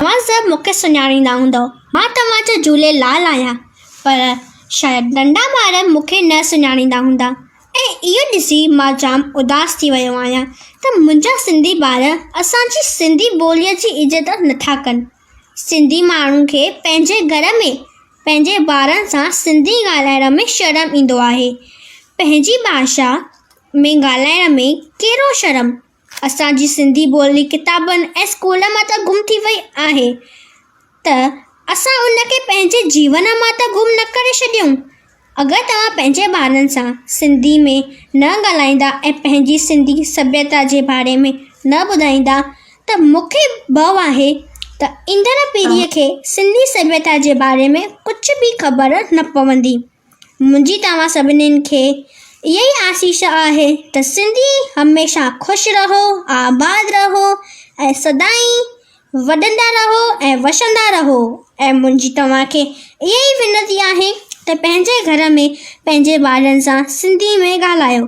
توهان سڀ مون کي سڃاڻيندا هوندؤ. مان توهان جو جهوليلال آهيان. پر شايد ننڍا ٻار مون کي نه سڃاڻيندا هوندا ۽ اهو ڏسي مان جام اداس ٿي ويو آهيان ته منهنجا سنڌي ٻار اسان جي سنڌي ٻوليء جي عزت نٿا ڪن. سنڌي ماڻهن کي پنهنجي گهر ۾ پنهنجي ٻارن سان سنڌي ڳالهائڻ ۾ شرم ايندو آهي. پنهنجي ڀاشا ۾ ڳالهائڻ ۾ ڪهڙو شرم؟ اسان جي سنڌي ٻولي ڪتابن ۽ اسڪول مان ته گم ٿي وئي آهي ته اسان ان کي پنهنجي جيون مان ته گم نه ڪري ڇڏيون. اگر توهان پنهنجي ٻارن سان سنڌي ۾ نه ڳالهائيندا ۽ پنهنجي سنڌي سڀيتا جي باري ۾ نه ٻڌائيندا ته مون کي ڀؤ آهي ته ايندڙ پيڙهيء کي سنڌي سڀيتا جي باري ۾ ڪجهه به خبر نه پوندي. منهنجي توهان سڀنين کي اها ئي آشيش آهي ته سنڌي هميشه خوش رهو، آباد رهو ۽ سدائين وڏندا رهو ۽ وسندا رهو ۽ منهنجي توهان کي اها ئي وينتي آهي ته پنهنجي گهر ۾ پنهنجي ٻارن سان سنڌي ۾ ڳالهايو.